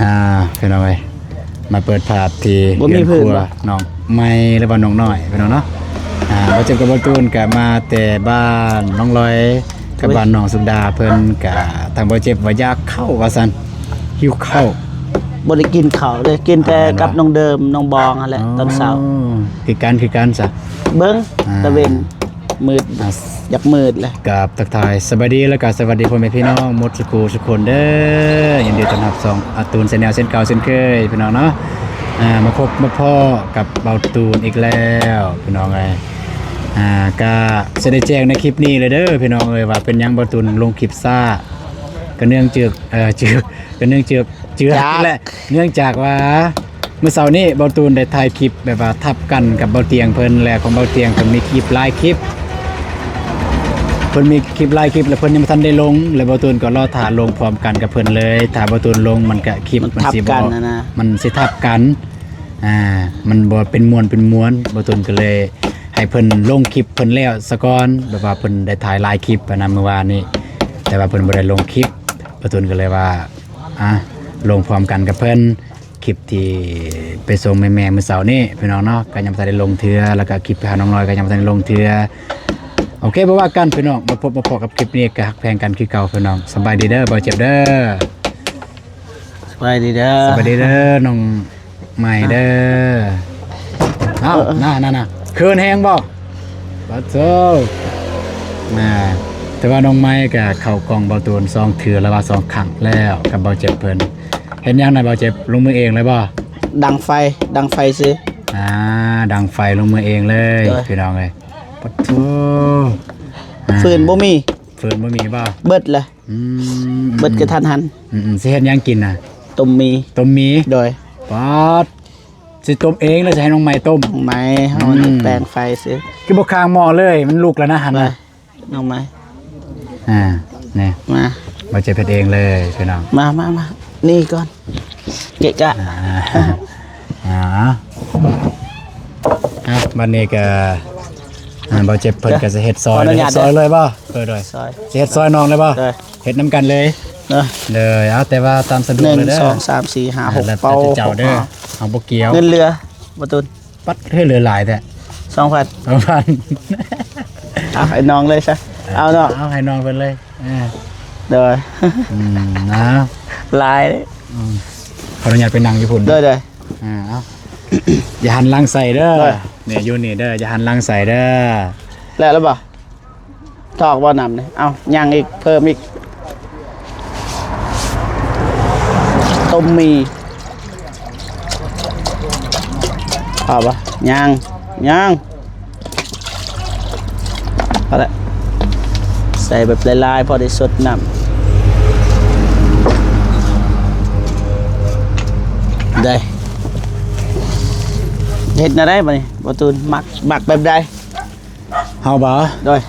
ອ່າ ພີ່ນ້ອງເອີຍ ມາເປີດພາບທີ່ ບໍ່ມີ ເຮືອນຄົວ ພື້ນບໍ່? ນ້ອງໃໝ່ ຫຼືວ່ານ້ອງນ້ອຍ ພີ່ນ້ອງເນາະ. ອ່າ ບ່າວເຈັບກັບບ່າວຕູນກະມາແຕ່ບ້ານນ້ອງລອຍກັບ ໂອ້ຍ ບ້ານນ້ອງສຸດາ ເພິ່ນກະ ທາງບ່າວເຈັບວ່າຢາກເຂົ້າວ່າຊັ້ນ ຫິວເຂົ້າ. ບໍ່ໄດ້ກິນເຂົ້າເດ້ ກິນແຕ່ ອ່າ ແມ່ນບໍ່? ກັບນ້ອງເດີມ ນ້ອງບອງຫັ້ນແຫຼະ ອໍ ຕອນເຊົ້າ. ຄືກັນ ຄືກັນຊະ ເບິ່ງ ອ່າ ຕາເວັນ ມືດ ອ່າ ຢາກມືດແລ້ວ. ກາບທັກທາຍສະບາຍດີ ແລ້ວກະສະຫວັດດີພໍ່ແມ່ພີ່ນ້ອງໝົດສຸຂູສຸຄົນເດີ. ຍິນດີຕ້ອນຮັບຊ່ອງອາຕູນແຊນແນວເຊັ່ນເກົ່າເຊັ່ນເຄີຍ ພີ່ນ້ອງເນາະ. ອ່າ ມາພົບມາພໍ້ກັບບ່າວຕູນອີກແລ້ວ ພີ່ນ້ອງເອີຍ. ອ່າ ກະຊິໄດ້ແຈ້ງໃນຄລິບນີ້ເລີຍເດີ ພີ່ນ້ອງເອີຍ ວ່າເປັນຫຍັງບ່າວຕູນລົງຄລິບຊ້າ ກະເນື່ອງຈາກ ເອີ ຈາກ ກະເນື່ອງຈາກ ເຈື່ອນ ຈາກ ແຫຼະ ເນື່ອງຈາກວ່າ ມື້ເຊົ້ານີ້ບ່າວຕູນໄດ້ຖ່າຍຄລິບແບບວ່າທັບກັນກັບບ່າວຕຽງເພິ່ນ ແລະ ຂອງບ່າວຕຽງເພິ່ນມີຄລິບຫຼາຍຄລິບ ເພິ່ນມີຄລິບຫຼາຍຄລິບ ແລະ ເພິ່ນຍັງບໍ່ທັນໄດ້ລົງ ແລະ ບ່າວຕູນກໍລໍຖ້າລົງພ້ອມກັນກັບເພິ່ນເລີຍ. ຖ້າບ່າວຕູນລົງມັນກະ ຄລິບມັນ ມັນທັບ ມັນຊິບໍ່ ກັນນະ ມັນຊິທັບກັນ ອ່າ ມັນບໍ່ເປັນມ່ວນເປັນມ່ວນ. ບ່າວຕູນກໍເລີຍໃຫ້ເພິ່ນລົງຄລິບເພິ່ນແລ້ວສາກ່ອນ ແບບວ່າເພິ່ນໄດ້ຖ່າຍຫຼາຍຄລິບຫັ້ນນະ ມື້ວານນີ້ ແຕ່ວ່າເພິ່ນບໍ່ໄດ້ລົງຄລິບ. ບ່າວຕູນກໍເລີຍວ່າ ອ່າ ລົງພ້ອມກັນກັບເພິ່ນ ຄລິບທີ່ໄປສົ່ງແມ່ໆມື້ເຊົ້ານີ້ ພີ່ນ້ອງເນາະ ກໍຍັງບໍ່ທັນໄດ້ລົງເທື່ອ ແລ້ວກໍຄລິບໄປຫານ້ອງນ້ອຍກໍຍັງບໍ່ທັນໄດ້ລົງເທື່ອ. ໂອເຄ ບໍ່ວ່າກັນພີ່ນ້ອງ ມາພົບມາພໍ້ກັບຄລິບນີ້ ກໍຮັກແພງກັນຄືເກົ່າພີ່ນ້ອງ. ສະບາຍດີເດີ ບ່າວເຈັບເດີ ສະບາຍດີເດີ ສະບາຍດີເດີ ນ້ອງໃໝ່ເດີ. ອ້າວ ເອີ ນະ ນະ ນະ ເຂີນແຮງບໍ່? ປາໂທ້ ນະ ແຕ່ວ່ານ້ອງໃໝ່ກະເຂົ້າກ້ອງບ່າວຕູນສອງເທື່ອ ຫຼືວ່າສອງຄັ້ງແລ້ວກັບບ່າວເຈັບເພິ່ນ. ເຮັດຫຍັງນະບ່າວເຈັບ? ລົງມືເອງເລີຍບໍ່? ດັງໄຟ ດັງໄຟຊື່. ອ່າ ດັງໄຟລົງມືເອງເລີຍ ໂດຍ ພີ່ນ້ອງເອີຍ. ປາໂທ້ ອ່າ ຟືນບໍ່ມີ ຟືນບໍ່ມີບໍ່? ເບິດລະ ອືມ ເບິດກະທັນຫັນ. ອືມໆ ຊິເຮັດຫຍັງກິນນະ? ຕົ້ມໝີ່ ຕົ້ມໝີ່ ໂດຍ. ປາດ ຊິຕົ້ມເອງ ຫຼືຊິໃຫ້ນ້ອງໃໝ່ຕົ້ມ? ນ້ອງໃໝ່ ເຮົາ ອືມ ແປງໄຟຊື່. ຄືບໍ່ຄ້າງໝໍ້ເລີຍ? ມັນລຸກແລ້ວນະຫັ້ນນະ ນ້ອງໃໝ່. ອ່າ ນີ້ ມາ ບ່າວເຈັບເຮັດເອງເລີຍພີ່ນ້ອງ. ມາ ມາ ມາ ນີ້ກ່ອນ ເກະກະ. ອ່າ ອ່າ ອ່າ ບັດນີ້ກະ ອ່າ ບ່າວເຈັບເພິ່ນກະຊິເຮັດຊອຍ ຂໍອະນຸຍາດ ເຮັດຊອຍເລີຍບໍ່? ເອີ ໂດຍ ຊອຍ ຊິເຮັດຊອຍນ້ອງເລີຍບໍ່? ໂດຍ ເຮັດນຳກັນເລີຍ. ເອີ ເລີຍ ເອົາ ແຕ່ວ່າຕາມສະດວກເລີຍເດີ. ໜຶ່ງ ສອງ ສາມ ສີ່ ຫ້າ ຫົກ ເປົ່າ ເຈົ້າເດີ ເຮົາບໍ່ກ່ຽວ. ເງິນເຫຼືອ ບໍ່ຕຸນ ປັດ ເຮີ້ຍ ເຫຼືອຫຼາຍແທ້ ສອງພັນ ສອງພັນ. ເອົາໃຫ້ນ້ອງເລີຍຊະ. ເອີ ເອົາເນາະ ເອົາໃຫ້ນ້ອງເພິ່ນເລີຍ. ເອີ ໂດຍ ອືມ ນະ ຫຼາຍ. ອືມ ຂໍອະນຸຍາດໄປນັ່ງຢູ່ພຸ້ນ. ໂດຍ ໂດຍ ເອົາ ຢ່າຫັນຫຼັງໃສ່ເດີ. ໂດຍ ນີ້ ຢູ່ນີ້ເດີ ຢ່າຫັນຫຼັງໃສ່ເດີ. ແລ້ວ ແລ້ວບໍ່? ຖອກບໍ່ນ້ຳນີ້? ເອົ້າ ຍັງອີກ ເພີ່ມອີກ. ຕົ້ມໝີ່ ພໍບໍ່? ຍັງ ຍັງ ພໍແລ້ວ. ໃສ່ແບບຫຼາຍໆ ພໍໄດ້ສົດນ້ຳ. ໄດ້ ເຮັດແນວໃດບັດນີ້ ບໍ່ຕູນ? ມັກ ມັກແບບໃດ? ເຮົາບໍ່? ໂດຍ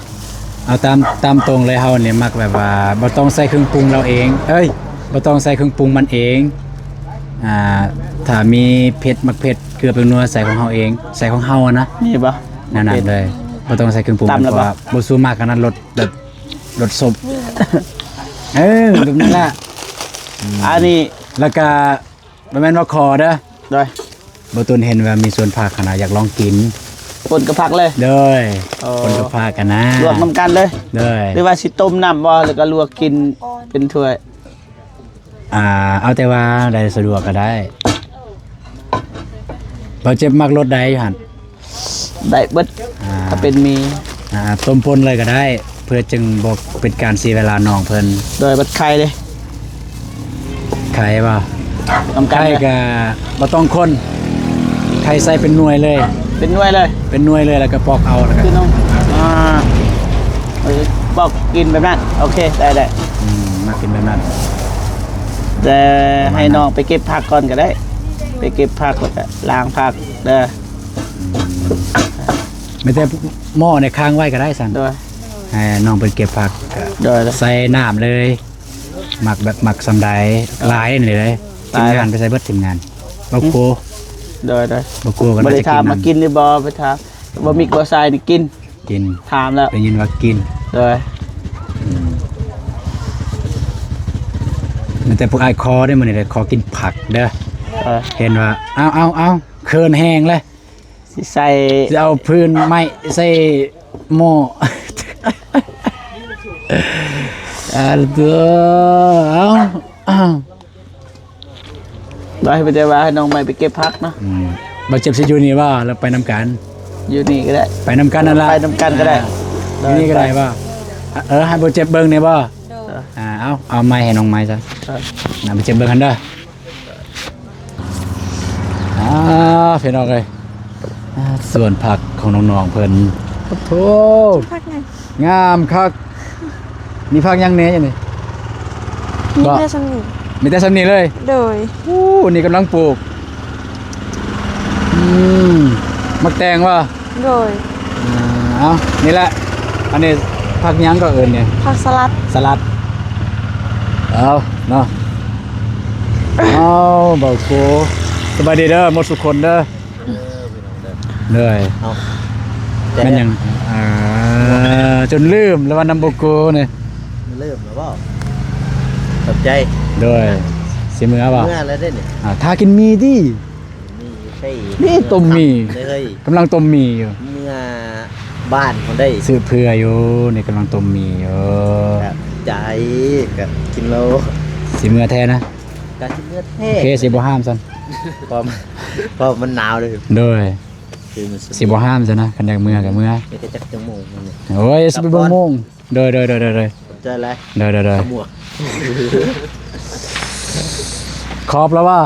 ເອົາຕາມ ຕາມຕົງເລີຍ ເຮົານີ້ມັກແບບວ່າບໍ່ຕ້ອງໃສ່ເຄື່ອງປຸງລາວເອງ ເອີຍ ບໍ່ຕ້ອງໃສ່ເຄື່ອງປຸງມັນເອງ. ອ່າ ຖ້າມີເຜັດ ໝາກເຜັດ ເກືອ ແປ້ງນົວ ໃສ່ຂອງເຮົາເອງ ໃສ່ຂອງເຮົາຫັ້ນນະ. ມີບໍ່? ແນວນັ້ນເລີຍ ບໍ່ຕ້ອງໃສ່ເຄື່ອງປຸງ. ຕຳແລ້ວບໍ່? ບໍ່ ບໍ່ສູ້ໝາກອັນນັ້ນ ລົດແບບ ລົດສົບ. ເອີ ແບບນັ້ນລະ. ອືມ ອັນນີ້ ແລ້ວກະ ບໍ່ແມ່ນວ່າຂໍເດີ. ໂດຍ ບໍ່ຕຸນເຫັນວ່າມີສວນຜັກຫັ້ນນະ ຢາກລອງກິນ. ປົນກັບຜັກເລີຍ? ໂດຍ ໂອ້ ປົນກັບຜັກຫັ້ນນະ ລວກນຳກັນເລີຍ? ໂດຍ ຫຼືວ່າຊິຕົ້ມນ້ຳບໍ່ ແລ້ວກໍລວກກິນເປັນຖ້ວຍ? ອ່າ ເອົາແຕ່ວ່າໃດສະດວກກໍໄດ້. ບ່າວເຈັບມັກລົດໃດຢູ່ຫັ້ນ? ໄດ້ເບິດ ອ່າ ຖ້າເປັນໝີ່ ອ່າ ຕົ້ມປົນເລີຍກໍໄດ້ ເພື່ອຈຶ່ງບໍ່ເປັນການເສຍເວລານ້ອງເພິ່ນ. ໂດຍ ບັດໄຂ່ເດ້? ໄຂ່ບໍ່? ນຳກັນ ໄຂ່ ເລີຍ ກະບໍ່ຕ້ອງຄົນ ໄຂ່ໃສ່ເປັນໜ່ວຍເລີຍ. ເປັນໜ່ວຍເລີຍ? ເປັນໜ່ວຍເລີຍ ແລ້ວກໍປອກເອົາ ແລ້ວກໍ ຄືນ້ອງ ອ່າ ເອີ ປອກກິນແບບນັ້ນ. ໂອເຄ ໄດ້ ໄດ້ ອືມ ມັກກິນແບບນັ້ນ. ແຕ່ ປະມານນັ້ນ ໃຫ້ນ້ອງໄປເກັບຜັກກ່ອນກໍໄດ້ ໄປເກັບຜັກ ແລ້ວກໍລ້າງຜັກເດີ. ອືມ ມີແຕ່ໝໍ້ໃນຄ້າງໄວ້ກໍໄດ້ຊັ້ນ. ໂດຍ ໃຫ້ນ້ອງເພິ່ນເກັບຜັກ. ໂດຍ ໃສ່ນ້ຳເລີຍ ມັກແບບມັກສ່ຳໃດ. ຫຼາຍນີ້ເດ້ ທີມງານໄປໃສ່ເບິດ ທີມງານ ບໍ່ໂກ. ໂດຍ ໂດຍ ບໍ່ໂກກໍບໍ່ໄດ້ຖາມວ່າກິນຫຼືບໍ່ ໄປຖາມ ບໍ່ມີບໍ່ໃສ່ນີ້ກິນ. ກິນ ຖາມແລ້ວ ໄດ້ຍິນວ່າກິນ. ໂດຍ ອືມ ມີແຕ່ພວກອ້າຍຂໍເດ້ ມື້ນີ້ໄດ້ຂໍກິນຜັກເດີ. ເອີ ເຫັນວ່າ ເອົາ ເອົາ ເອົາ ເຂີນແຮງເລີຍ ຊິໃສ່ ຊິເອົາພື້ນໄມ້ໃສ່ໝໍ້. ອາ ເດີ ເອົາ ເອົາ ໄປ ບໍ່ໄດ້ວ່າໃຫ້ນ້ອງໃໝ່ໄປເກັບຜັກເນາະ. ອືມ ບໍ່ເຈັບຊິຢູ່ນີ້ບໍ່ ຫຼືໄປນຳກັນ? ຢູ່ນີ້ກໍໄດ້ ໄປນຳກັນນັ້ນລະ ໄປນຳກັນກໍໄດ້. ອ່າ ຢູ່ນີ້ກໍໄດ້ບໍ່? ເອີ ໃຫ້ບໍ່ເຈັບເບິ່ງແດ່ບໍ່? ໂດຍ ອ່າ ເອົາ ເອົາໄມ້ໃຫ້ນ້ອງໃໝ່ຊະ. ເອີ ນຳໄປເຈັບເບິ່ງຫັ້ນເດີ. ອ່າ ພີ່ນ້ອງເອີຍ ອ່າ ສວນຜັກຂອງນ້ອງໆເພິ່ນ. ໂອ້ໂຫ ຜັກຫຍັງ? ງາມຄັກ. ມີຜັກຫຍັງແດ່ຢູ່ນີ້? ມີແຕ່ຊ່ຳນີ້ ມີແຕ່ຊ່ຳນີ້ເລີຍ? ໂດຍ. ໂອ້ ນີ້ກຳລັງປູກ. ອືມ ໝາກແຕງບໍ່? ໂດຍ. ອ່າ ເອົາ ນີ້ແຫຼະ ອັນນີ້ຜັກຫຍັງກໍເອີ້ນນີ້? ຜັກສະຫຼັດ. ສະຫຼັດ. ເອົາເນາະ ເອົາ ເບົາໂກ ສະບາຍດີເດີໝົດທຸກຄົນເດີ. ເດີ ເອົາ ແມ່ນຫຍັງ? ອ່າ ຈົນລືມແລ້ວວ່ານຳເບົາໂກນີ້ ລືມແລ້ວບໍ່? ຂອບໃຈ. ໂດຍ ຊິເມືອບໍ່? ເມືອແລ້ວເດ້ນີ້. ອ່າ ຖ້າກິນໝີ່ຕິ. ມີໄສ້ ມີຕົ້ມໝີ່ ເອີຍ ກຳລັງຕົ້ມໝີ່ຢູ່. ເມືອບ້ານພຸ້ນໄດ໋ ຊື້ເຜື່ອຢູ່ ນີ້ກຳລັງຕົ້ມໝີ່ຢູ່. ໃຈກໍກິນໂລດ. ຊິເມືອແທ້ນະ? ກໍຊິເມືອແທ້. ໂອເຄ ຊິບໍ່ຫ້າມຊັ້ນ ເພາະ ເພາະມັນໜາວເດ້. ໂດຍ ຊິບໍ່ຫ້າມຊັ້ນນະ ຄັນຢາກເມືອກໍເມືອ. ນີ້ກໍຈັກຈັກໂມງນີ້? ໂອ້ຍ ຊິໄປເບິ່ງໂມງ. ໂດຍ ໂດຍ ໂດຍ ໂດຍ ໂດຍ ຂອບໃຈຫຼາຍ. ໂດຍ ໂດຍ ໂດຍ ຂອບແລ້ວບໍ່?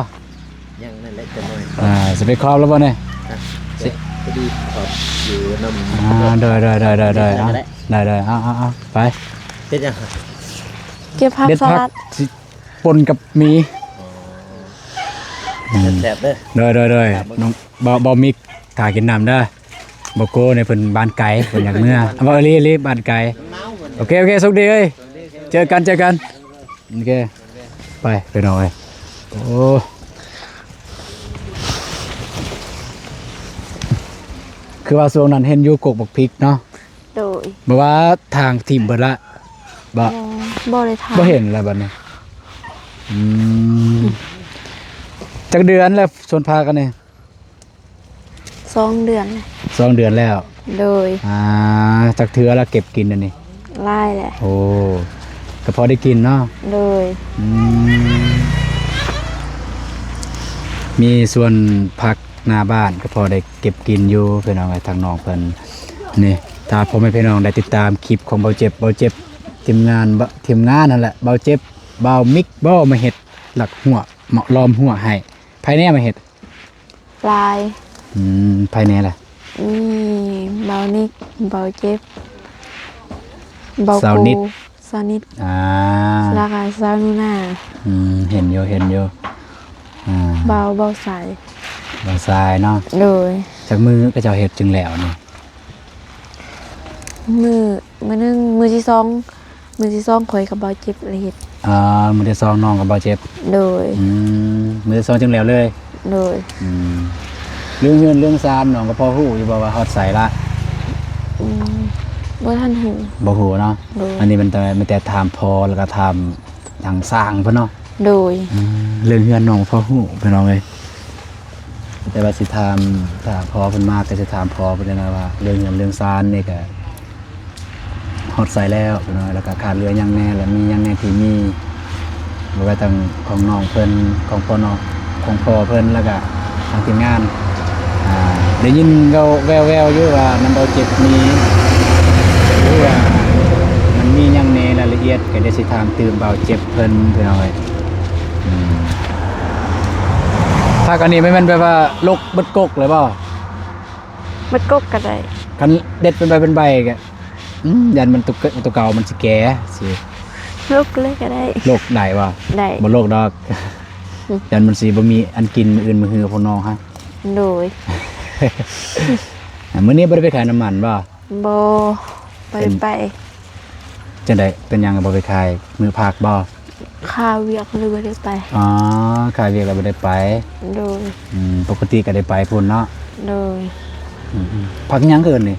ຍັງນັ້ນແຫຼະຈັກໜ້ອຍ. ອ່າ ຊິໄປຂອບແລ້ວບໍ່ນີ້? ຮະ ຊິ ພໍດີຂອບຢູ່ນຳ. ອ່າ ໂດຍ ໂດຍ ໂດຍ ໂດຍ ໂດຍ ເອົາ ໄດ້ ໄດ້ ເອົາ ເອົາ ເອົາ ໄປ. ເຮັດຫຍັງ? ເກັບຜັກສະຫຼັດ ຊິປົນກັບໝີ່. ອໍ ອືມ ແຊບເດີ. ໂດຍ ໂດຍ ໂດຍ ນ້ອງ ເບົາ ເບົາມິກ ຖ້າກິນນ້ຳເດີ. ບໍ່ໂກໃນເພິ່ນບ້ານໄກ ເພິ່ນຢາກເມືອ. ເວົ້າອີ່ຫຼີ ອີ່ຫຼີ ບ້ານໄກ. ໂອເຄ ໂອເຄ ໂຊກດີເອີຍ ເຈີກັນ ເຈີກັນ. ໂອເຄ ໄປ ໄປນ້ອງເອີຍ. ໂອ້ ຄືວ່າຊ່ວງນັ້ນເຫັນຢູ່ກົກບັກພິກເນາະ. ໂດຍ ແບບວ່າທາງຖິ້ມເບິດລະບໍ່? ບໍ່ ບໍ່ໄດ້ທາງ ບໍ່ເຫັນລະບັດນີ້. ອືມ ຈັກເດືອນແລ້ວສວນຜັກອັນນີ້? ສອງເດືອນ. ສອງເດືອນແລ້ວ. ໂດຍ. ອ່າ ຈັກເທື່ອລະເກັບກິນອັນນີ້? ຫຼາຍແຫຼະ. ໂອ້ ກໍພໍໄດ້ກິນເນາະ. ໂດຍ. ອືມ ມີສວນຜັກໜ້າບ້ານກໍພໍໄດ້ເກັບກິນຢູ່ ພີ່ນ້ອງເອີຍ ທາງນ້ອງເພິ່ນນີ້. ຖ້າພໍ່ແມ່ພີ່ນ້ອງໄດ້ຕິດຕາມຄລິບຂອງເບົາເຈັບ ເບົາເຈັບ ທີມງານ ທີມງານຫັ້ນແຫຼະ ເບົາເຈັບ ເບົາມິກບໍ່ ມາເຮັດຫຼັກຮົ້ວ ມາລ້ອມຮົ້ວໃຫ້. ໃຜແດ່ມາເຮັດ? ຫຼາຍ. ອືມ ໃຜແດ່ລະ? ມີເບົານິກ ເບົາເຈັບ ເບົາ ສາວນິດ ກູ ສາວນິດ ອ່າ ແລ້ວກໍສາວໜູນາ. ອືມ ເຫັນຢູ່ ເຫັນຢູ່. ອ່າ ເບົາ ເບົາຊາຍ ເບົາຊາຍເນາະ. ໂດຍ. ຈັກມື້ເຂົາເຈົ້າເຮັດຈຶ່ງແລ້ວນີ້? ມື້ ມື້ໜຶ່ງ ມື້ທີສອງ ມື້ທີສອງຂ້ອຍກັບເບົາເຈັບລະເຮັດ. ອ່າ ມື້ທີສອງນ້ອງກັບເບົາເຈັບ. ໂດຍ. ອືມ ມື້ທີສອງຈຶ່ງແລ້ວເລີຍ. ໂດຍ. ອືມ ເລື່ອງເຮືອນເລື່ອງຊານນ້ອງກໍພໍຮູ້ຢູ່ບໍ່ວ່າຮອດໃສລະ? ອືມ ບໍ່ທັນຮູ້. ບໍ່ຮູ້ເນາະ. ໂດຍ. ອັນນີ້ມັນແຕ່ ມີແຕ່ຖາມພໍ່ ແລ້ວກໍຖາມທາງຊ່າງເພິ່ນເນາະ. ໂດຍ. ອືມ ເລື່ອງເຮືອນນ້ອງພໍຮູ້ພີ່ນ້ອງເອີຍ. ແຕ່ວ່າຊິຖາມ ຖ້າພໍ່ເພິ່ນມາກໍຊິຖາມພໍ່ເພິ່ນນະວ່າ ເລື່ອງເຮືອນເລື່ອງຊານນີ້ກໍຮອດໃສແລ້ວພີ່ນ້ອງ ແລ້ວກໍຂາດເຫຼືອຫຍັງແດ່ ແລ້ວມີຫຍັງແດ່ທີ່ມີ ບໍ່ວ່າທາງຂອງນ້ອງເພິ່ນ ຂອງພໍ່ນ້ອງ ຂອງພໍ່ເພິ່ນ ແລ້ວກໍທາງທີມງານ. ອ່າ ໄດ້ຍິນແວ່ວໆຢູ່ວ່ານຳເບົາເຈັບມີ ຫຼືວ່າມັນມີຫຍັງແດ່ ລາຍລະອຽດ ກໍໄດ້ຊິຖາມຕື່ມເບົາເຈັບເພິ່ນພີ່ນ້ອງເອີຍ. ອືມ ຜັກອັນນີ້ແມ່ນແບບວ່າລົກເບິດກົກເລີຍບໍ່? ເບິດກົກກໍໄດ້. ຄັນເດັດເປັນໃບເປັນໃບກໍ ອືມ ຢ້ານມັນຕົວ ຕົວເກົ່າມັນຊິແກ່ຊິ. ລົກເລີຍກໍໄດ້. ລົກໄດ້ບໍ່? ໄດ້. ບໍ່ລົກດອກ ຢ້ານມັນຊິບໍ່ມີອັນກິນມື້ອື່ນມື້ຮືພວກນ້ອງຮະ. ໂດຍ. ມື້ນີ້ບໍ່ໄດ້ໄປຂາຍນ້ຳມັນບໍ່? ບໍ່ ບໍ່ໄດ້ໄປ. ຈັ່ງໃດ ເປັນຫຍັງບໍ່ໄປຂາຍ? ມື້ພັກບໍ່? ຄາວຽກເລີຍບໍ່ໄດ້ໄປ. ອໍ ຄາວຽກເລີຍບໍ່ໄດ້ໄປ. ໂດຍ. ອືມ ປົກກະຕິກໍໄດ້ໄປພຸ້ນເນາະ. ໂດຍ. ອືມໆ ຜັກຫຍັງເອີ້ນນີ້?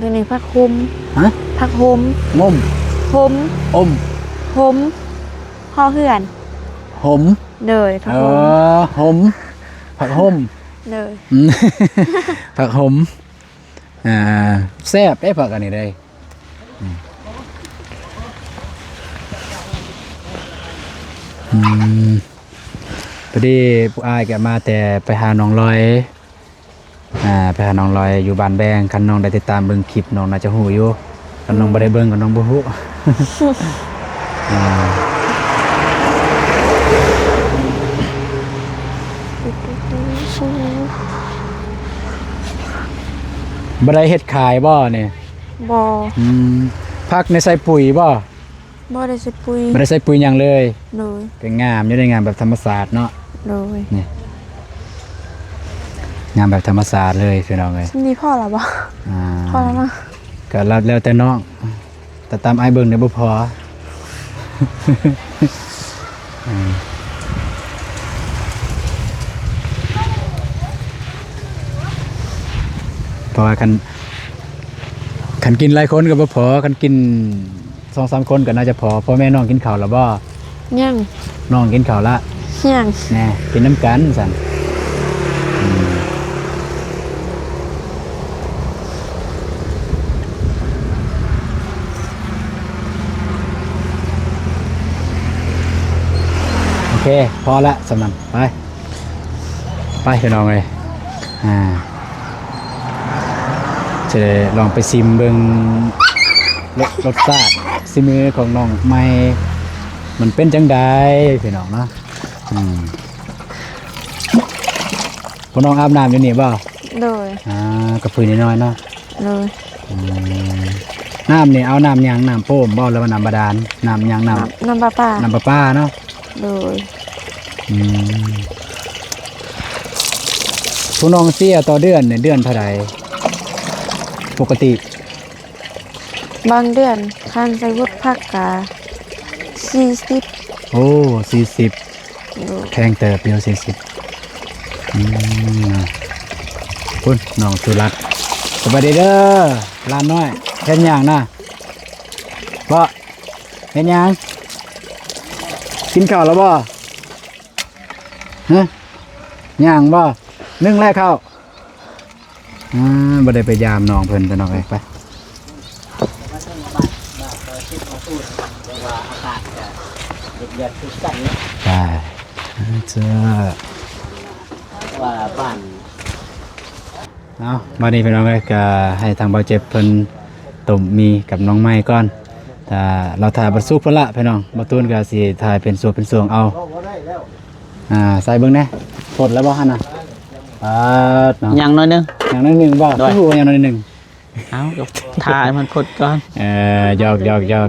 ຕົວນີ້ຜັກຫົມ. ຮະ? ຜັກຫົມ. ງົມ. ຫົມ. ອົມ. ຫົມ. ຫໍເຮືອນ. ຫົມ ໂດຍ ຜັກ ເອີ ຫົມ ຫົມ ຜັກຫົມ ໂດຍ ອືມ ຜັກຫົມ ອ່າ ແຊບເດ້ຜັກອັນນີ້ເດ້ ອືມ ອືມ ພໍດີພວກອ້າຍກໍມາແຕ່ໄປຫານ້ອງລອຍ ອ່າ ໄປຫານ້ອງລອຍຢູ່ບ້ານແບງ. ຄັນນ້ອງໄດ້ຕິດຕາມເບິ່ງຄລິບ ນ້ອງໜ້າຈະຮູ້ຢູ່. ຄັນນ້ອງ ອືມ ບໍ່ໄດ້ເບິ່ງກໍນ້ອງບໍ່ຮູ້. ອ່າ ບໍ່ໄດ້ເຮັດຂາຍບໍ່ນີ້? ບໍ່. ອືມ ຜັກນີ້ໃສ່ປຸ໋ຍບໍ່? ບໍ່ໄດ້ໃສ່ປຸ໋ຍ. ບໍ່ໄດ້ໃສ່ປຸ໋ຍຫຍັງເລີຍ. ໂດຍ. ກໍງາມຢູ່ເດ້ ງາມແບບທຳມະຊາດເນາະ. ໂດຍ. ນີ້ ງາມແບບທຳມະຊາດເລີຍພີ່ນ້ອງເອີຍ. ນີ້ພໍແລ້ວບໍ່? ອ່າ ພໍແລ້ວເນາະ. ກໍແລ້ວ ແລ້ວແຕ່ນ້ອງ ແຕ່ຕາມອ້າຍເບິ່ງນີ້ບໍ່ພໍ. ອ່າ ເພາະວ່າຄັນ ຄັນກິນຫຼາຍຄົນກໍບໍ່ພໍ ຄັນກິນ ສອງສາມຄົນກໍໜ້າຈະພໍ. ພໍ່ແມ່ນ້ອງກິນເຂົ້າແລ້ວບໍ່? ຍັງ. ນ້ອງກິນເຂົ້າລະ? ຍັງ. ແນ່ ກິນນຳກັນຊັ້ນ. ອືມ ໂອເຄ ພໍລະ ສ່ຳນັ້ນ ໄປ. ໄປພີ່ນ້ອງເອີຍ ອ່າ ຈະໄດ້ລອງໄປຊິມເບິ່ງລົດ ລົດຊາດສີມືຂອງນ້ອງໃໝ່ ມັນເປັນຈັ່ງໃດພີ່ນ້ອງເນາະ. ອືມ ພວກນ້ອງອາບນ້ຳຢູ່ນີ້ບໍ່? ໂດຍ. ອ່າ ກະຟືນນ້ອຍໆເນາະ. ໂດຍ. ອືມ ນ້ຳນີ້ເອົານ້ຳຫຍັງ? ນ້ຳໂປ່ມບໍ່ ຫຼືວ່ານ້ຳບາດານ? ນ້ຳຫຍັງ? ນ້ຳ ນ້ຳ ນ້ຳປະປາ. ນ້ຳປະປາເນາະ. ໂດຍ. ອືມ ຜູ້ນ້ອງເສຍຕໍ່ເດືອນນີ້ ເດືອນເທົ່າໃດປົກກະຕິ? ບາງເດືອນຄັນໃສ່ໝົດພັກກະສີ່ສິບ. ໂອ້ ສີ່ສິບ. ໂດຍ. ແພງເຕີບຢູ່ ສີ່ສິບ. ອືມ ພຸ້ນ ນ້ອງສຸລັດ. ສະບາຍດີເດີຫຼານນ້ອຍ. ເຮັດຫຍັງນະ? ບໍ່ ເຮັດຫຍັງ? ກິນເຂົ້າແລ້ວບໍ່? ຮະ? ຍັງບໍ່? ໜຶ້ງແລ້ວເຂົ້າ. ອ່າ ບໍ່ໄດ້ໄປຢາມນ້ອງເພິ່ນ ພີ່ນ້ອງເອີຍ. ໄປ ໄປ ເຈົ້າ ວ່າບ້ານ ເອົາ ບາດນີ້ພີ່ນ້ອງເອີຍ ກະໃຫ້ທາງບ່າວເຈັບເພິ່ນຕົ້ມໝີ່ກັບນ້ອງໃໝ່ກ່ອນ. ຖ້າ ລາວຖ້າບັດສຸກພຸ້ນລະພີ່ນ້ອງ. ບ່າວຕູນກະຊິຖ່າຍເປັນຊ່ວງເປັນຊ່ວງເອົາ. ອ່າ ໃສ່ເບິ່ງແດ່ ພົດແລ້ວບໍ່ຫັ້ນນະ? ປາດເນາະ ຍັງໜ້ອຍໜຶ່ງ. ຍັງໜ້ອຍໜຶ່ງບໍ່? ໂດຍ. ຄືວ່າຍັງໜ້ອຍໜຶ່ງ? ເອົາ ກໍຖ້າໃຫ້ມັນພົດກ່ອນ. ເອີ ຢອກໆໆ. ໂດຍ.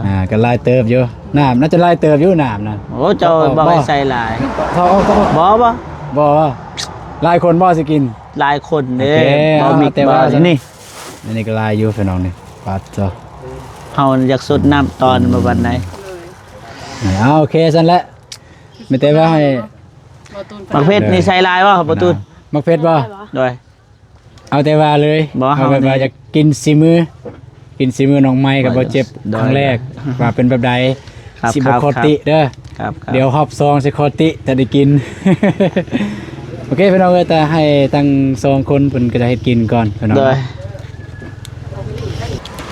ອ່າ ກໍຫຼາຍເຕີບຢູ່ ນ້ຳໜ້າຈະຫຼາຍເຕີບຢູ່ ນ້ຳນະ. ໂອ້ ເຈົ້າ ເອົາອອກ ບອກໃຫ້ ບໍ່ ໃສ່ຫຼາຍ. ເອົາອອກ ເອົາອອກ. ບໍ່ ບໍ່ ບໍ່. ຫຼາຍຄົນບໍ່ຊິກິນ? ຫຼາຍຄົນເດ້. ໂອເຄ ບໍ່ມີ ແຕ່ວ່າ ບໍ່ ນີ້ ອັນນີ້ກໍຫຼາຍຢູ່ພີ່ນ້ອງນີ້. ປາດໂທ້ ເຮົາຢາກສົດນ້ຳຕອນ ອືມ ບໍ່ປານໃດ. ເອົາ ໂອເຄ ຊັ້ນແຫຼະ. ມີແຕ່ວ່າໃຫ້ ໝາກເຜັດນີ້ໃສ່ຫຼາຍບໍ່ ບໍ່ຕູນ? ໝາກເຜັດບໍ່? ໂດຍ. ເອົາແຕ່ວ່າເລີຍ ບໍ່ ເອົາແບບວ່າຢາກກິນສີມື ກິນສີມືນ້ອງໃໝ່ກັບ ໂດຍ ບ່າວເຈັບ ໂດຍ ຄັ້ງແລກ ວ່າເປັນແບບໃດ. ຄັບ ຊິບໍ່ ຄັບ ຂໍຕິເດີ. ຄັບ ຄັບ. ດຽວຮອບສອງຊິຂໍຕິ ຖ້າໄດ້ກິນ. ໂອເຄພີ່ນ້ອງເອີຍ ແຕ່ໃຫ້ທັງສອງຄົນເພິ່ນກໍຈະເຮັດກິນກ່ອນພີ່ນ້ອງ. ໂດຍ.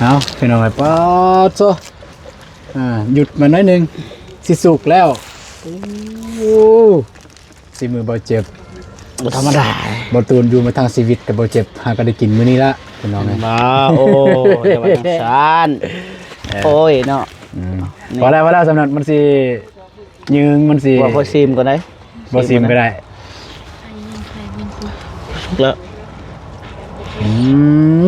ເອົາພີ່ນ້ອງເອີຍ ປາດໂທ້ ອ່າ ຢຸດມາໜ້ອຍໜຶ່ງ ຊິສຸກແລ້ວ. ໂອ້ ສີມືບ່າວເຈັບ ບໍ່ທຳມະດາ. ບ່າວຕູນຢູ່ມາທັງຊີວິດກັບບ່າວເຈັບ ຫາກໍໄດ້ກິນມື້ນີ້ລະພີ່ນ້ອງເອີຍ. ບໍ່ ໂອ້ ຢ່າວ່າຈັ່ງຊັ້ນ. ເອີ ໂອ້ຍເນາະ. ອືມ ນີ້ ພໍແລ້ວ ພໍແລ້ວ ສຳນັ້ນມັນຊິຍືງ ມັນຊິ ບໍ່ ຂໍຊີມກ່ອນໄດ໋. ບໍ່ຊີມກໍໄດ້. ສຸກແລ້ວ. ອືມ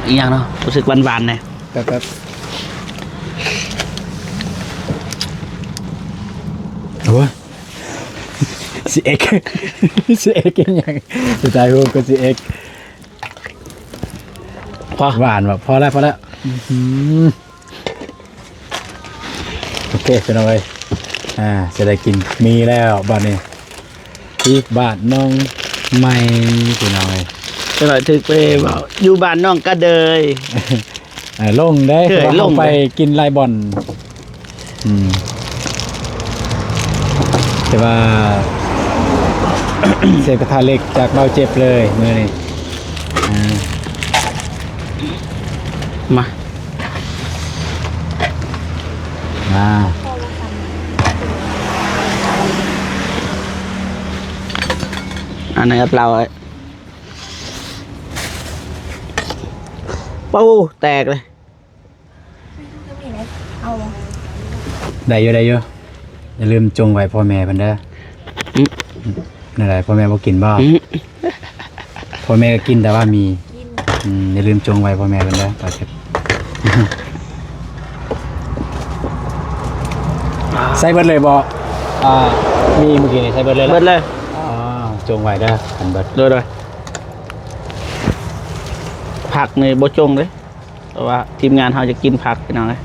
ອີຫຍັງເນາະ ຮູ້ສຶກຫວານໆແດ່. ແປັບໆ ໂອ້ຍ ຊິເອັກ ຊິເອັກອີຫຍັງ? ສຸດທ້າຍຮູບກໍຊິເອັກ. ພໍ ຫວານບໍ່? ພໍແລ້ວ ພໍແລ້ວ. ອືມ ໂອເຄພີ່ນ້ອງເອີຍ ອ່າ ຈະໄດ້ກິນໝີ່ແລ້ວບາດນີ້ ທີ່ບ້ານນ້ອງໃໝ່ພີ່ນ້ອງເອີຍ. ຈັກໜ້ອຍຖືກໄປເວົ້າ ຢູ່ບ້ານນ້ອງກະເດີຍ ເອີ ລົງເດ້ ເອີ ເພາະວ່າເຮົາໄປກິນຫຼາຍບ່ອນ ອືມ ແຕ່ວ່າເຊບກະທະເຫຼັກຈາກເບົາເຈັບເລີຍມື້ນີ້ ອ່າ ມາ ມາ ອັນນັ້ນກັບເຫຼົ້າ ໂອ້ ແຕກເລີຍ ໄດ້ຢູ່ ໄດ້ຢູ່ ຢ່າລືມຈົ່ງໄວ້ພໍ່ແມ່ເພິ່ນເດີ ອືມ ແນວໃດ ພໍ່ແມ່ບໍ່ກິນບໍ່? ອືມ ພໍ່ແມ່ກໍກິນ ແຕ່ວ່າມີ ກິນ ອືມ ຢ່າລືມຈົ່ງໄວ້ພໍ່ແມ່ເພິ່ນເດີ ປາເກັດ ໃສ່ເບິດເລີຍບໍ່? ອ່າ ມີມື້ກີ້ນີ້ໃສ່ເບິດເລີຍ ເບິດເລີຍ ອໍ ຈົ່ງໄວ້ເດີ ຄັນເບິດ ໂດຍ ໂດຍ ຜັກນີ້ບໍ່ຈົ່ງເດ້. ເພາະວ່າທີມງານເຮົາຈະກິນຜັກ ພີ່ນ້ອງເອີຍ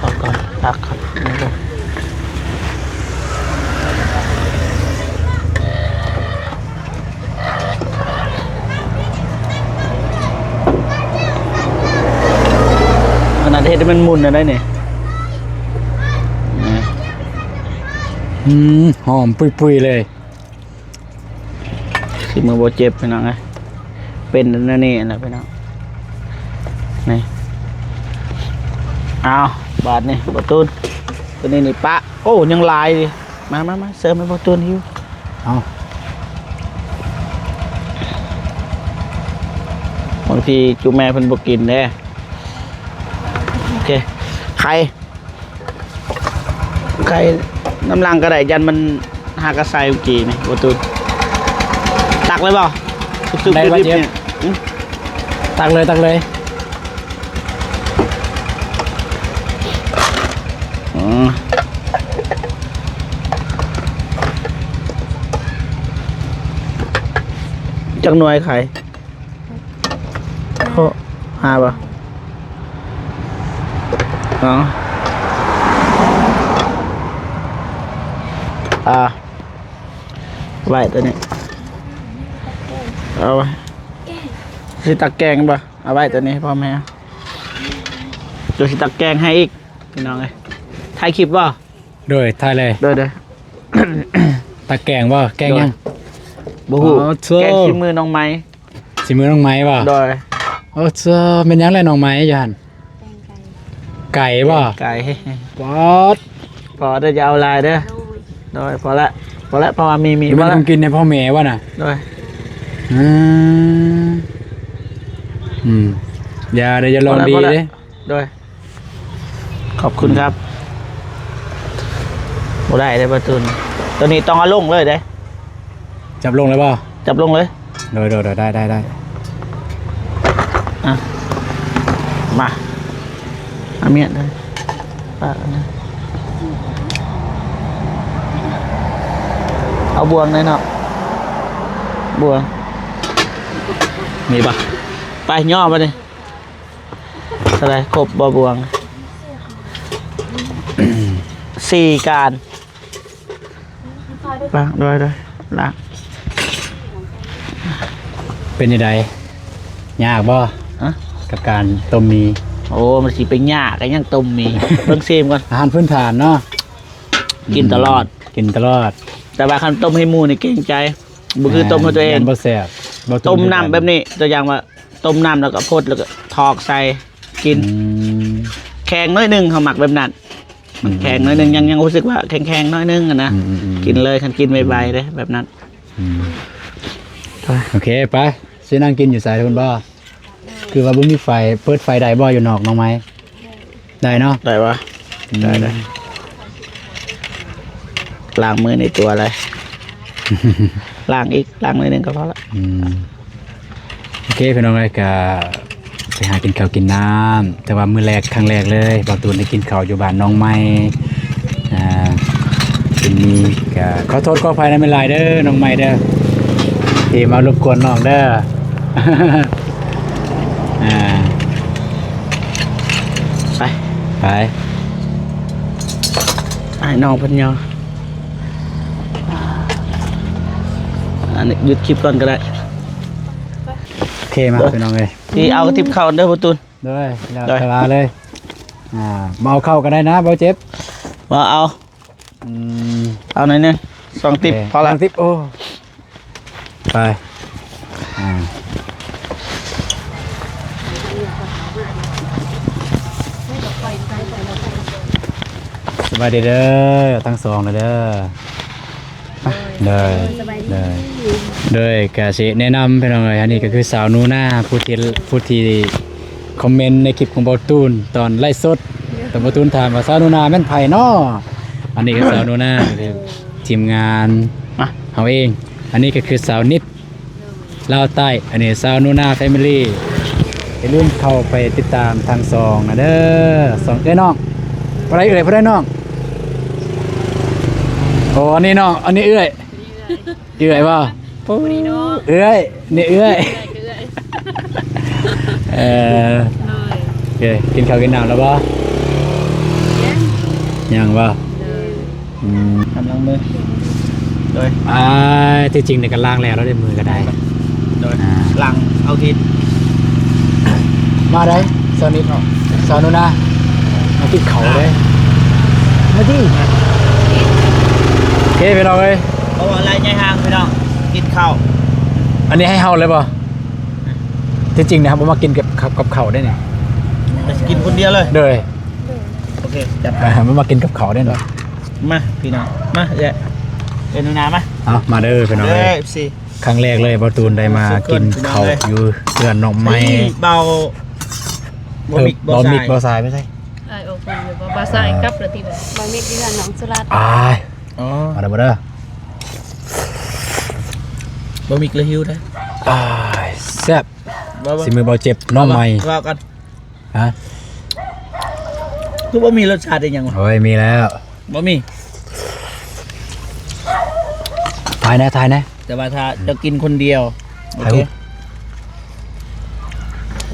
ພັກກ່ອນ ພັກກ່ອນ ອັນນັ້ນເຮັດໃຫ້ມັນໝຸ່ນອັນໃດນີ້ ອືມ ຫອມປຸຍໆເລີຍ. ສີມືບໍ່ເຈັບ ພີ່ນ້ອງເອີຍ ເປັນແນວນີ້ແຫຼະພີ່ນ້ອງ ນີ້ ເອົາ ບາດນີ້ ບໍ່ຕູນ ໂຕນີ້ນີ້ປະ ໂອ້ ຍັງຫຼາຍ ມາ ມາ ມາ ເສີມໃຫ້ບໍ່ຕູນຫິວ ເອົາ ບາງທີຈຸແມ່ເພິ່ນບໍ່ກິນເດ້ ໂອເຄ ໄຂ່ ໄຂ່ນ້ຳຫຼັງກໍໄດ້ ຢ້ານມັນຫາກະໃສ່ມື້ກີ້ນີ້ ບໍ່ຕູນ ຕັກເລີຍບໍ່? ສຸກໆ ໄດ້ບໍ່ ດິບໆ ເຈັບ ນີ້ ອື ຕັກເລີຍ ຕັກເລີຍ ອື ຈັກໜ່ວຍໄຂ່? ໂອ້ ຫ້າບໍ່? ເອົາ ອ່າ ໄວ້ຕົວນີ້ ເອົາໄວ້ ຊິຕັກແກງບໍ່? ເອົາໄວ້ຕົວນີ້ ພໍ່ແມ່ ດຽວຊິຕັກແກງໃຫ້ອີກ ພີ່ນ້ອງເອີຍ ຖ່າຍຄລິບບໍ່? ໂດຍ ຖ່າຍເລີຍ ໂດຍ ໂດຍ ຕັກແກງບໍ່? ແກງຫຍັງ? ບໍ່ຮູ້ ອໍ ໂທ້ ແກງສີມືນ້ອງໄມ້ ສີມືນ້ອງໄມ້ບໍ່? ໂດຍ ໂອ້ ເຈົ້າ ແມ່ນຫຍັງແຫຼະນ້ອງໄມ້ຢູ່ຫັ້ນ? ແກງໄກ່ ໄກ່ບໍ່? ໄກ່ ປອດ ພໍເດີ ຢ່າເອົາຫຼາຍເດີ ໂດຍ ໂດຍ ພໍລະ ພໍລະ ເພາະວ່າມີ ມີ ບໍ່ແມ່ນ ພໍລະ ຂອງກິນໃຫ້ພໍ່ແມ່ບໍ່ນະ? ໂດຍ ອືມ ອືມ ຢ່າເດີ ຢ່າລອງດີເດ້ ພໍລະ ພໍລະ ໂດຍ ຂອບຄຸນຄັບ ບໍ່ໄດ້ເດ້ປາຕູນ ຕົວນີ້ຕ້ອງເອົາລົງເລີຍເດ້ ຈັບລົງເລີຍບໍ່? ຈັບລົງເລີຍ ໂດຍ ໂດຍ ໂດຍ ໄດ້ ໄດ້ ໄດ້ ອ່ະ ມາ ເອົາມຽດເລີຍ ປາກອັນນັ້ນ ເອົາບ່ວງໄດ້ເນາະ ບ່ວງ ມີປະ? ໄປ ຍໍບາດນີ້ ເທົ່າໃດ? ຄົບບໍ່ບ່ວງ? ສີ່ການ ລ້າງ ໂດຍ ໂດຍ ລ້າງ ເປັນຈັ່ງໃດ? ຍາກບໍ່? ຮະ? ກັບການຕົ້ມໝີ່? ໂອ້ ມັນຊິໄປຍາກຫຍັງຕົ້ມໝີ່ ເບິ່ງຊີມກ່ອນ ອາຫານພື້ນຖານເນາະ ກິນຕະຫຼອດ ອືມ ກິນຕະຫຼອດ ແຕ່ວ່າຄັນຕົ້ມໃຫ້ໝູ່ນີ້ເກງໃຈ ບໍ່ຄື ແມ່ນ ຕົ້ມໃຫ້ຕົວເອງ ຢ້ານບໍ່ແຊບ ບໍ່ ຕົ້ມນ້ຳແບບນີ້ ຕົວຢ່າງວ່າ ຕົ້ມນ້ຳແລ້ວກໍພົດ ແລ້ວກໍຖອກໃສ່ກິນ ອືມ ແຂງໜ້ອຍໜຶ່ງ ເຮົາມັກແບບນັ້ນ ມັນແຂງໜ້ອຍໜຶ່ງ ອືມ ຍັງ ຍັງຮູ້ສຶກວ່າແຂງໆໜ້ອຍໜຶ່ງຫັ້ນນະ ອືມໆໆ ກິນເລີຍ ຄັນກິນໄວໆເດ້ ແບບນັ້ນ ອືມ ໂອເຄ ໄປ ຊິນັ່ງກິນຢູ່ໃສພຸ້ນບໍ່? ຄືວ່າບໍ່ມີໄຟ ເປີດໄຟໄດ້ບໍ່ຢູ່ນອກ ນ້ອງໄມ້? ໄດ້ເນາະ ໄດ້ຫວາ? ອືມ ໄດ້ ໄດ້ ລ້າງມືໃນຕົວເລີຍ ລ້າງອີກ ລ້າງໜ້ອຍໜຶ່ງກໍພໍລະ ອືມ ໂອເຄ ພີ່ນ້ອງເອີຍ ກະໄປຫາກິນເຂົ້າກິນນ້ຳ ແຕ່ວ່າມື້ແລກ ຄັ້ງແລກເລີຍ ບ່າວຕູນໄດ້ກິນເຂົ້າຢູ່ບ້ານນ້ອງໃໝ່ ອ່າ ນີ້ກະຂໍໂທດຂໍອະໄພນຳຫຼາຍເດີ ນ້ອງໃໝ່ເດີ ທີ່ມາລົບກວນນ້ອງເດີ. ອ່າ ໄປ ໄປ ອ້າຍນ້ອງເພິ່ນຍໍ ອັນນີ້ຢຸດຄລິບກ່ອນກໍໄດ້. ໂອເຄ ມາ ໂດຍ ພີ່ນ້ອງເອີຍ ທີ່ເອົາກະຕິບເຂົ້າເດີ ປະຕູນ. ໂດຍ ແລ້ວ ໂດຍ ແຕ່ວ່າເລີຍ ອ່າ ບໍ່ເອົາເຂົ້າກໍໄດ້ນະ ບໍ່ເຈັບ ບໍ່ເອົາ ອືມ ເອົາໜ້ອຍໜຶ່ງ ສອງຕິບ ໂອເຄ ພໍລະ ສອງຕິບ ໂອ້ ໄປ ອ່າ ສະບາຍດີເດີ ທັງສອງເດີ. ໂດຍ ສະບາຍດີ ໂດຍ ໂດຍ ກະຊິແນະນຳພີ່ນ້ອງເອີຍ ອັນນີ້ກໍຄືສາວໜູນາ ຜູ້ທີ່ ຜູ້ທີ່ຄອມເມັນໃນຄລິບຂອງເບົາຕູນຕອນໄລຟ໌ສົດ ຕອນເບົາຕູນຖາມວ່າ ສາວໜູນາແມ່ນໃຜເນາະ? ອັນນີ້ກໍສາວໜູນາ ກໍຄືທີມງານ ມາ ເຮົາເອງ ອັນນີ້ກໍຄືສາວນິດ ລາວໃຕ້ ອັນນີ້ສາວໜູນາແຟມິລີ ຢ່າລືມເຂົ້າໄປຕິດຕາມທັງສອງນະເດີ ສອງເອື້ອຍນ້ອງ ຜູ້ໃດເອື້ອຍ ຜູ້ໃດນ້ອງ? ໂອ້ ອັນນີ້ນ້ອງ ອັນນີ້ເອື້ອຍ ເອື້ອຍບໍ່? ເອື້ອຍ ນີ້ເອື້ອຍ ເອີ ໂອເຄ ກິນເຂົ້າກິນນ້ຳແລ້ວບໍ່? ຍັງ ຍັງບໍ່? ອືມ ກຳລັງມື ໂດຍ ອ່າ ທີ່ຈິງນີ້ກໍລ້າງແລ້ວ ແລ້ວເດ້ ມືກໍໄດ້ ໂດຍ ອ່າ ລ້າງເອົາທີ່ ມາໄດ້ ສາວນິດເນາະ ສາວໜູນາ ມາກິນເຂົ້າເດ້ ມາຕິ ໂອເຄ ພີ່ນ້ອງເອີຍ ເພາະວ່າໄລຍະຫ່າງພີ່ນ້ອງ ກິນເຂົ້າ ອັນນີ້ໃຫ້ເຮົາເລີຍບໍ່? ທີ່ຈິງນະ ບໍ່ມາກິນກັບ ກັບເຂົ້າໄດ້ນີ້ ກິນຄົນດຽວເລີຍ ໂດຍ ໂອເຄ ຈັດໄປ ບໍ່ມາກິນກັບເຂົ້າໄດ້ນີ້ ມາພີ່ນ້ອງ ມາເອື້ອຍ ເອື້ອຍໜູນາມາ ເອົາ ມາເດີພີ່ນ້ອງເອີຍ ເອີ ເອັຟຊີ ຄັ້ງແລກເລີຍ ເບົາຕູນໄດ້ມາກິນເຂົ້າຢູ່ເຮືອນນ້ອງໃໝ່ ເບົາ ເອີ ເບົາມິກ ເບົາມິກ ເບົາຊາຍ ເບົາຊາຍໄປໃສ? ອ້າຍອອກເພິ່ນຢູ່ບໍ່? ເບົາຊາຍກັບລະຕິ ເບົາມິກຢູ່ເຮືອນນ້ອງສຸລັດ ອ້າຍ ອໍ ມາເດີ ມາເດີ ເບົາມິກລະຫິວເດ້ ອ້າຍ ແຊບ ຊິມືເບົາເຈັບ ນ້ອງໃໝ່ ເວົ້າກັນ ຮະ ຄືບໍ່ມີລົດຊາດອີ່ຫຍັງວະ? ໂອ້ຍ ມີແລ້ວ ບໍ່ມີ ຖ່າຍແດ່ ຖ່າຍແດ່ ແຕ່ວ່າຖ້າເຈົ້າກິນຄົນດຽວ ໂອເຄ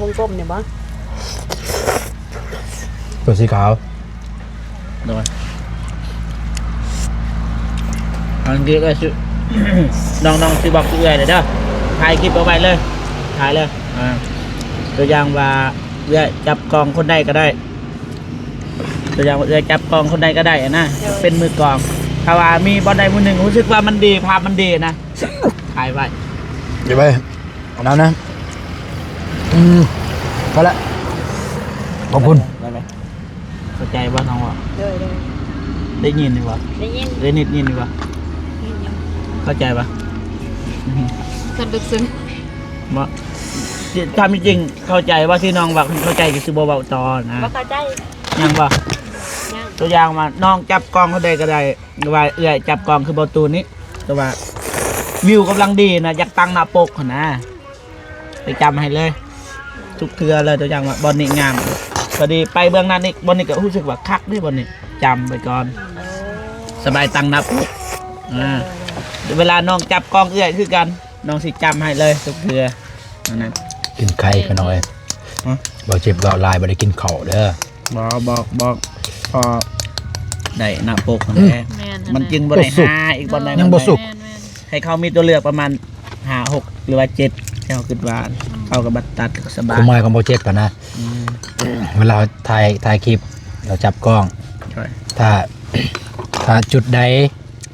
ວົງກົມນີ້ບໍ່? ຕົວສີຂາວ ໂດຍ ອັນນີ້ກໍຊິ ນ້ອງໆຊິບອກເອື້ອຍເດີ ຖ່າຍຄລິບເອົາໄວ້ເລີຍ ຖ່າຍເລີຍ ອ່າ ຕົວຢ່າງວ່າ ເອື້ອຍຈັບກ້ອງຄົນໃດກໍໄດ້ ຕົວຢ່າງວ່າເອື້ອຍຈັບກ້ອງຄົນໃດກໍໄດ້ນະ ໂດຍ ເປັນມືກ້ອງ ຖ້າວ່າມີບ່ອນໃດບ່ອນໜຶ່ງຮູ້ສຶກວ່າມັນດີ ພາບມັນດີນະ ຖ່າຍໄວ້ ເກັບໄວ້ ເອົານ້ຳນະ ອືມ ພໍລະ ຂອບຄຸນ ໄດ້ໄໝ? ເຂົ້າໃຈບໍ່ນ້ອງເວົ້າ? ໂດຍ ໂດຍ ໄດ້ຍິນຢູ່ບໍ່? ໄດ້ຍິນ ໄດ້ນິດຍິນຢູ່ບໍ່? ໄດ້ຍິນຢູ່ ເຂົ້າໃຈບໍ່? ອືມ ສະດຸດຊຶ້ງ ບໍ່ ຖາມຈິງ ເຂົ້າໃຈບໍ່ທີ່ນ້ອງເວົ້າ? ຄັນເຂົ້າໃຈກໍຊິບໍ່ເວົ້າຕໍ່ນະ ບໍ່ເຂົ້າໃຈ ຍັງບໍ່? ຍັງ ຕົວຢ່າງວ່ານ້ອງຈັບກ້ອງຄົນໃດກໍໄດ້ ຫຼືວ່າເອື້ອຍຈັບກ້ອງຄືບໍ່ຕູນນີ້ ແຕ່ວ່າວິວກຳລັງດີນະ ຢາກຕັ້ງໜ້າປົກຫັ້ນນະ ໄປຈຳໃຫ້ເລີຍ ທຸກເທື່ອເລີຍ ຕົວຢ່າງວ່າບ່ອນນີ້ງາມ ພໍດີໄປເບື້ອງນັ້ນອີກ ບ່ອນນີ້ກໍຮູ້ສຶກວ່າຄັກເດ້ ບ່ອນນີ້ ຈຳໄວ້ກ່ອນ ສະບາຍຕັ້ງໜ້າປົກ ອ່າ ເວລານ້ອງຈັບກ້ອງເອື້ອຍຄືກັນ ນ້ອງຊິຈຳໃຫ້ເລີຍທຸກເທື່ອ ອັນນັ້ນ ກິນໄຂ່ພີ່ນ້ອງເອີຍ ຮະ ບໍ່ເຈັບເວົ້າຫຼາຍ ບໍ່ໄດ້ກິນເຂົ້າເດີ ບໍ່ ບອກ ບອກ ພໍໄດ້ໜ້າປົກຫັ້ນແຫຼະ ອືມ ແມ່ນ ມັນຈຶ່ງບໍ່ໄດ້ຫາອີກບ່ອນໃດ ຍັງບໍ່ສຸກ ແມ່ນໆ ໃຫ້ເຂົາມີຕົວເລືອກປະມານຫ້າ ຫົກ ຫຼືວ່າເຈັດ ເຈົ້າຄິດວ່າ ອືມ ເຂົາກໍບັດຕັດກໍສະບາຍ ຄວາມໝາຍຂອງບໍ່ເຈັບຫັ້ນນະ ອືມ ເວລາເຮົາຖ່າຍ ຖ່າຍຄລິບ ເຮົາຈັບກ້ອງ ໃຊ່ ຖ້າ ຖ້າຈຸດໃດ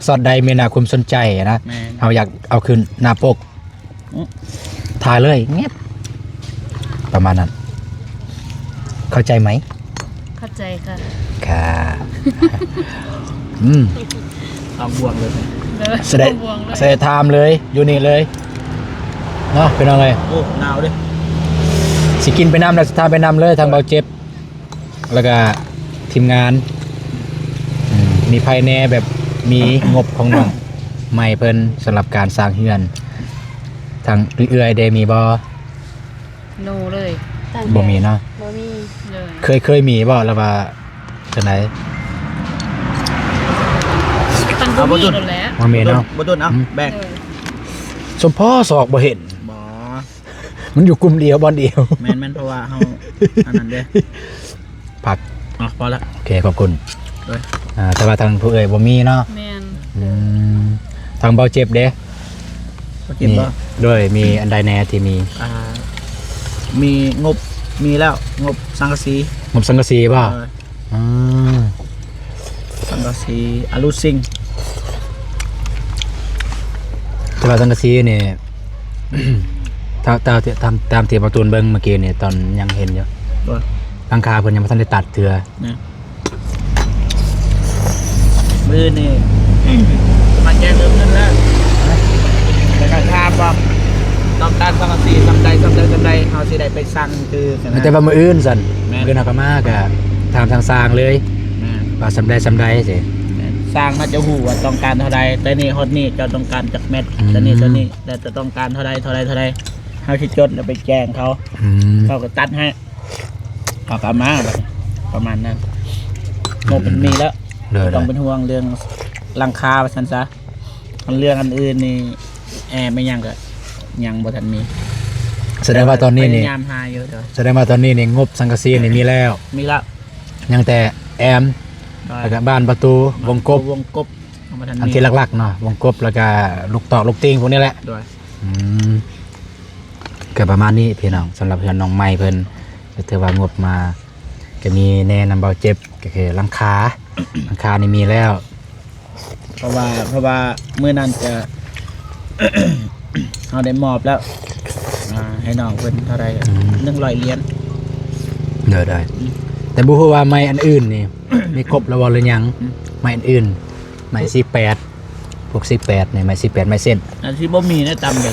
ຊັອດໃດມີໜ້າຄວາມສົນໃຈນະ ແມ່ນ ເຮົາຢາກເອົາຂຶ້ນໜ້າປົກ ອືມ ຖ່າຍເລີຍ ແງບ ປະມານນັ້ນ ເຂົ້າໃຈໄໝ? ເຂົ້າໃຈຄ່ະ ຄ່ະ ອືມ ເອົາບ່ວງເລີຍ ເດີ ສະໄດ ບ່ວງເລີຍ ສະໄດຖາມເລີຍ ຢູ່ນີ້ເລີຍເນາະ ພີ່ນ້ອງເອີຍ ໂອ້ ໜາວເດ້ ຊິກິນໄປນຳແລ້ວ ຊິຖ່າຍໄປນຳເລີຍ ທາງເບົາເຈັບ ແລ້ວກະທີມງານ ອືມ ມີໃຜແດ່ ແບບມີງົບຂອງນ້ອງໃໝ່ເພິ່ນ ສຳລັບການສ້າງເຮືອນ ທາງເອື້ອຍເດມີບໍ່? ໂນເລີຍ ບໍ່ມີເນາະ ບໍ່ມີ ເລີຍ ເຄີຍ ເຄີຍມີບໍ່ ຫຼືວ່າຈັ່ງໃດ? ຕັ້ງ ເອົາບໍ່ຕຸນ ບໍ່ແມ່ນເນາະ ບໍ່ຕຸນ ເອົາ ອືມ ແບ່ງ ໂດຍ ສົມພໍສອກບໍ່ເຫັນ ບໍ່ ມັນຢູ່ກຸ່ມດຽວບ່ອນດຽວ ແມ່ນໆ ເພາະວ່າເຮົາ ອັນນັ້ນເດ້ ຜັກ ອໍ ພໍລະ ໂອເຄ ຂອບຄຸນ ໂດຍ ອ່າ ແຕ່ວ່າທາງຜູ້ເອື້ອຍບໍ່ມີເນາະ ແມ່ນ ອືມ ທາງເບົາເຈັບເດ້ ເບົາເຈັບບໍ່ ໂດຍ ມີອັນໃດແດ່ທີ່ມີ ອ່າ ມີງົບ ມີແລ້ວ ງົບສັງກະສີ ງົບສັງກະສີບໍ່ ເອີ ອືມ ສັງກະສີອາລຸຊິງ ແຕ່ວ່າສັງກະສີນີ້ ຕາມ ຕາມ ຕາມ ຕາມທີ່ເບົາຕູນເບິ່ງເມື່ອກີ້ນີ້ ຕອນຍັງເຫັນຢູ່ ວ່າ ຫຼັງຄາເພິ່ນຍັງບໍ່ທັນໄດ້ຕັດເທື່ອ ນະ ມື້ນີ້ ມາແຈ້ງເລື່ອງເງິນແລ້ວ ແລ້ວກໍຖາມວ່າຕ້ອງການສັງກະສີສ່ຳໃດ ສ່ຳໃດ ສ່ຳໃດ ເຮົາຊິໄດ້ໄປ ສັ່ງຄືກັນນະ ແຕ່ວ່າມື້ອື່ນຊັ້ນ ແມ່ນ ມື້ອື່ນເຮົາກໍມາກໍຖາມທາງຊ່າງເລີຍ ແມ່ນ ວ່າສ່ຳໃດສ່ຳໃດຊີ້ ແມ່ນ ຊ່າງໜ້າຈະຮູ້ວ່າຕ້ອງການເທົ່າໃດ ແຕ່ນີ້ຮອດນີ້ເຈົ້າຕ້ອງການຈັກແມັດ ອືມ ແຕ່ນີ້ ແຕ່ນີ້ ແລ້ວຈະຕ້ອງການເທົ່າໃດ ເທົ່າໃດ ເທົ່າໃດ ເຮົາຊິຈົດແລ້ວໄປແຈ້ງເຂົາ ອືມ ເຂົາກໍຕັດໃຫ້ ເຂົາກໍເອົາມາ ປະມານນັ້ນ ອືມ ງົບມັນມີແລ້ວ ໂດຍໆ ບໍ່ຕ້ອງເປັນຫ່ວງເລື່ອງຫຼັງຄາວ່າຊັ້ນຊະ ອັນເລື່ອງອັນອື່ນນີ້ ແອມອີ່ຫຍັງກໍຍັງບໍ່ທັນມີ ສະແດງວ່າຕອນນີ້ນີ້ ພະຍາຍາມຫາຢູ່ ໂດຍ ສະແດງວ່າຕອນນີ້ນີ້ງົບສັງກະສີນີ້ມີແລ້ວ ມີແລ້ວ ຍັງແຕ່ແອມ ໂດຍ ແລ້ວກໍບານປະຕູ ວົງກົບ ວົງກົບ ຍັງບໍ່ທັນມີ ອັນທີ່ຫຼັກໆເນາະ ວົງກົບ ແລ້ວກໍລູກຕອກລູກຕິ່ງພວກນີ້ແຫຼະ ໂດຍ ອືມ ກໍປະມານນີ້ພີ່ນ້ອງ ສຳລັບເຮືອນນ້ອງໃໝ່ເພິ່ນ ກໍຖືວ່າງົບມາ ກໍມີແນ່ນຳເບົາເຈັບ ກໍຄືຫຼັງຄາ ຫຼັງຄານີ້ມີແລ້ວ ເພາະວ່າ ເພາະວ່າມື້ນັ້ນກໍ ເຮົາໄດ້ມອບແລ້ວ ອ່າ ໃຫ້ນ້ອງເພິ່ນເທົ່າໃດ ອືມ ໜຶ່ງຮ້ອຍຫຼຽນ ໂດຍໆ ອືມ ແຕ່ບໍ່ຮູ້ວ່າໄມ້ອັນອື່ນນີ້ ມີຄົບແລ້ວບໍ່ ຫຼືຍັງ ອືມ ໄມ້ອັນອື່ນ ໄມ້ສີ່ແປດ ພວກສີ່ແປດນີ້ ໄມ້ສີ່ແປດ ໄມ້ເສັ້ນ ອັນທີ່ບໍ່ມີໃນຕຳເດ້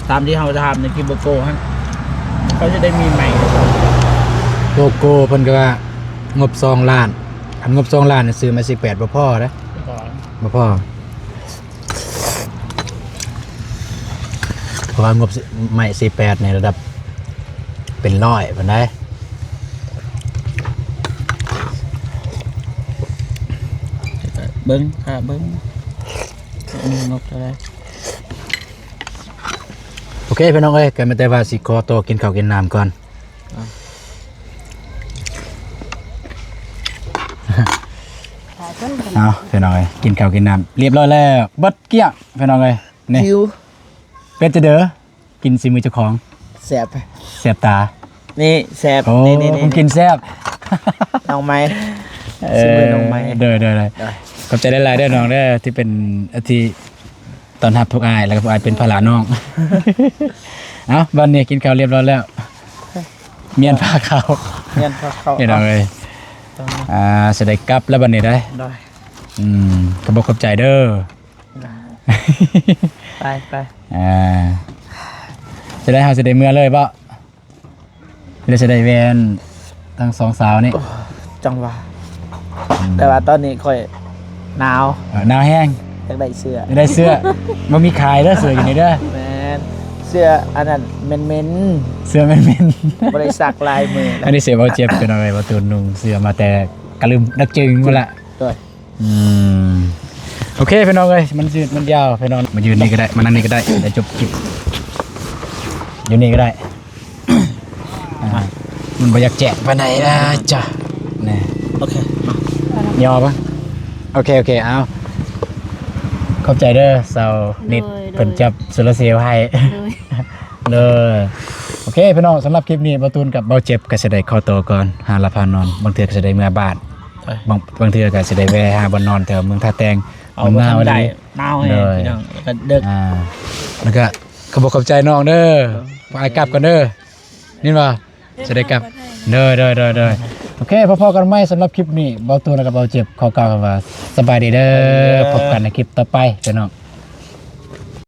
ຕາມທີ່ເຮົາຖາມໃນຄລິບໂກໂກ້ຫັ້ນ ເຂົາຈະໄດ້ມີໃໝ່ ໂກໂກ້ເພິ່ນກໍວ່າງົບສອງລ້ານ ຄັນງົບສອງລ້ານນີ້ຊື້ໄມ້ສີ່ແປດບໍ່ພໍເດ້ ບໍ່ພໍ ບໍ່ພໍ ເພາະວ່າງົບ ໄມ້ສີ່ແປດນີ້ລະດັບເປັນຮ້ອຍພຸ້ນໃດ ເບິ່ງ ຖ້າເບິ່ງ ອືມ ງົບເທົ່າໃດ ໂອເຄ ພີ່ນ້ອງເອີຍ ກໍມີແຕ່ວ່າຊິຂໍຕົວກິນເຂົ້າກິນນ້ຳກ່ອນ ເອົາ ພີ່ນ້ອງເອີຍ ກິນເຂົ້າກິນນ້ຳລຽບຮ້ອຍແລ້ວ ເບິດກ້ຽງ ພີ່ນ້ອງເອີຍ ນີ້ ຫິວ ເປັນຈັ່ງໃດ? ກິນສີມືເຈົ້າຂອງ ແຊບ ແຊບຕາ ນີ້ແຊບ ໂອ້ ນີ້ໆໆ ຄົນກິນແຊບ ນ້ອງໃໝ່ ເອີ ສີມືນ້ອງໃໝ່ ໂດຍໆໆ ຂອບໃຈຫຼາຍໆເດີນ້ອງເດີ ທີ່ເປັນ ທີ່ຕ້ອນຮັບພວກອ້າຍ ແລ້ວກໍພວກອ້າຍເປັນພາລະນ້ອງ ເອົ້າ ບັດນີ້ກິນເຂົ້າລຽບຮ້ອຍແລ້ວ ມ້ຽນພາເຂົ້າ ມ້ຽນພາເຂົ້າ ພີ່ນ້ອງເອີຍ ອ່າ ຊິໄດ້ກັບແລ້ວບັດນີ້ເດ້ ໂດຍ ອືມ ຂອບອົກຂອບໃຈເດີ ໄປ ໄປ ອ່າ ຈະໄດ້ ເຮົາຊິໄດ້ເມືອເລີຍບໍ່? ຫຼືຊິໄດ້ແວ່ນທັງສອງສາວນີ້? ໂອ້ ຈັ່ງຫວາ ອືມ ແຕ່ວ່າຕອນນີ້ຂ້ອຍໜາວ ເອີ ໜາວແຮງ ຢາກໄດ້ເສື້ອ ຢາກໄດ້ເສື້ອ ບໍ່ມີຂາຍເດີ ເສື້ອຢູ່ນີ້ເດີ ແມ່ນ ເສື້ອອັນນັ້ນເໝັນໆ ເສື້ອເໝັນໆ ບໍ່ໄດ້ຊັກຫຼາຍມື້ແລ້ວ ອັນນີ້ເສື້ອເບົາເຈັບ ເປັນຫຍັງເລີຍ ເບົາຕູນນຸ່ງເສື້ອມາແຕ່ກະລຶມດັກຈຶງພຸ້ນລະ ໂດຍ ອືມ ໂອເຄ ພີ່ນ້ອງເອີຍ ມັນຍືດມັນຍາວ ພີ່ນ້ອງ ມາຢືນນີ້ກໍໄດ້ ມານັ່ງນີ້ກໍໄດ້ ໄດ້ຈົບຄລິບ ຢູ່ນີ້ກໍໄດ້ ອ່າ ມັນບໍ່ຢາກແຈກປານໃດນະ ຈ້ະ ນີ້ ໂອເຄ ມາ ຍໍປະ ໂອເຄ ໂອເຄ ເອົາ ຂອບໃຈເດີ ຊາວນິດ ໂດຍ ເພິ່ນຈັບໂຊລາເຊວໃຫ້ ໂດຍ ໂດຍ ໂອເຄ ພີ່ນ້ອງ ສຳລັບຄລິບນີ້ ເບົາຕູນກັບເບົາເຈັບ ກໍຊິໄດ້ຂໍຕົວກ່ອນ ຫາຫຼັບຫານອນ ບາງເທື່ອກໍຊິໄດ້ເມືອບ້ານ ບາງ ບາງເທື່ອກໍຊິໄດ້ແວ່ຫາບ່ອນນອນແຖວເມືອງທ່າແຕງ ເອົາ ມັນໜາວອີ່ຫຼີ ໜາວແຮງ ໂດຍ ພີ່ນ້ອງ ແລ້ວກໍເດິກ ອ່າ ແລ້ວກໍຂອບອົກຂອບໃຈນ້ອງເດີ ເອີ ພວກອ້າຍກັບກ່ອນເດີ ຍິນບໍ່ ຊິໄດ້ກັບ ໂດຍ ໂດຍ ໂດຍ ໂດຍ ໂອເຄ ພໍ້ໆກັນໃໝ່ ສຳລັບຄລິບນີ້ ເບົາຕູນ ແລ້ວກໍເບົາເຈັບ ຂໍກ່າວຄຳວ່າ ສະບາຍດີເດີ ສະບາຍດີເດີ ພົບກັນໃນຄລິບຕໍ່ໄປ ພີ່ນ້ອງ.